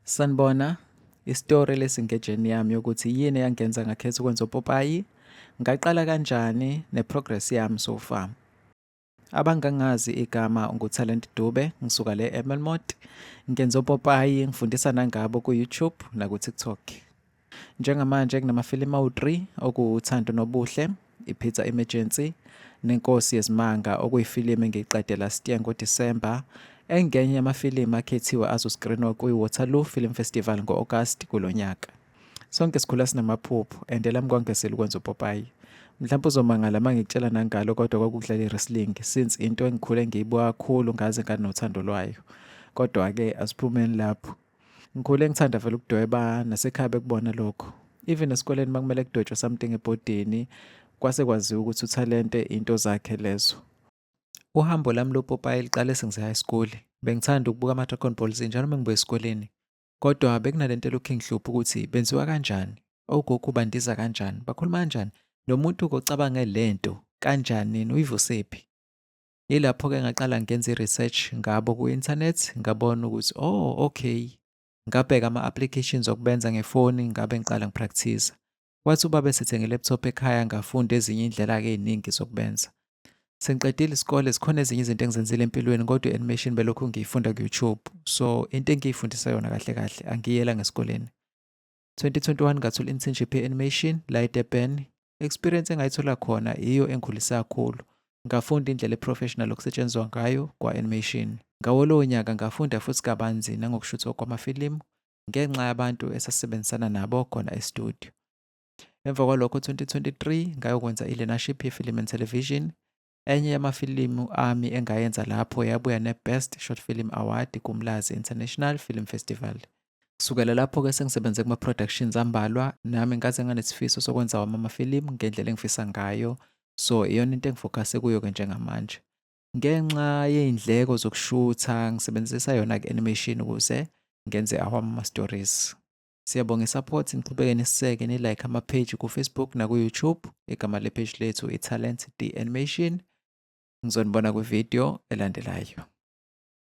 Sanibona, isitori lesi ngejeni yami yokuthi yini eyangenza ngakhetha ukwenza upopayi, ngaqala kanjani ne-progress yami so far. Abangangazi igama nguTalent Dube, ngisuka le eMelmoth. Ngenza opopayi, ngifundisa nangabo ku-YouTube naku-TikTok. Njengamanje kunamafilimu awu-3 okuwuThando Nobuhle, iPizza Emergency neNkosi Yezimanga okuyifilimu engiyiqede last year ngoDisemba, engenye yamafilimu akhethiwe azoskrinwa kwi-Waterloo Film Festival ngo-August kulo nyaka. Sonke sikhula sinamaphupho and elami kwangesela ukwenza upopayi. Mhlawumbe uzomangala uma ngikutshela nangalo kodwa kwakudlala i-wrestling since into engikhule ngiyibuka kakhulu ngaze nganothando lwayo. Kodwa-ke asiphumeni lapho. Ngikhule ngithanda vele ukudweba nasekhaya bekubona lokho. Even esikoleni uma kumele kudwetshwe something ebhodini kwase kwaziwa ukuthi uThalente into zakhe lezo. Uhambo lami lopopayi liqale sengise-high school. Bengithanda ukubuka ama-Dragon Ball Z njalo uma ngibuya esikoleni. Kodwa bekunalento elokhu ingihlupha ukuthi benziwa kanjani, oGoku bandiza kanjani, bakhuluma kanjani, nomuntu-ke ocabange lento kanjani yena uyivusephi. Yilapho-ke ngaqala ngenza i-research ngabo ku-internet ngabona ukuthi oh okay. Ngabheka ama-applications okubenza ngefoni ngabe ngiqala ngi-practice-a. Kwathi ubaba esethenge i-laptop ekhaya ngafunda ezinye iy'ndlela-ke ey'ningi zokubenza. Sengiqedile isikole zikhona ezinye izinto engizenzile empilweni kodwa i-animation belokhu ngiyifunda ku-YouTube. So into engiyifundisa yona kahle kahle angiyelanga esikoleni. 2021 ngathola internship ye-animation la eDurban. Experience engayithola khona iyo engikhulisa kakhulu. Ngafunda indlela e-professional okusetshenziswa ngayo kwa-animation. Ngawo lowo nyaka ngafunda futhi kabanzi nangokushuthwa kwamafilimu ngenxa yabantu esasebenzisana nabo khona e-studio. Emva kwalokho 2023 ngayokwenza i-learnership ye-film and television. Enye yamafilimu ami engayenza lapho yabuya ne-Best Short Film Award kuMlazi International Film Festival. Kusukela lapho-ke sengisebenze kuma-productions ambalwa, nami ngaze nganesifiso sokwenza wami amafilimu ngendlela engifisa ngayo. So iyona into engifokhase kuyo-ke njengamanje. Ngenxa yey'ndleko zokushutha ngisebenzisa yona-ke animation ukuze ngenze awami ama-stories. Siyabonga i-support, niqhubeke nisiseke ni-like ama-page ku-Facebook naku-YouTube. Igama le-page lethu i-Talent D Animation. Ngizonibona kwividiyo elandelayo.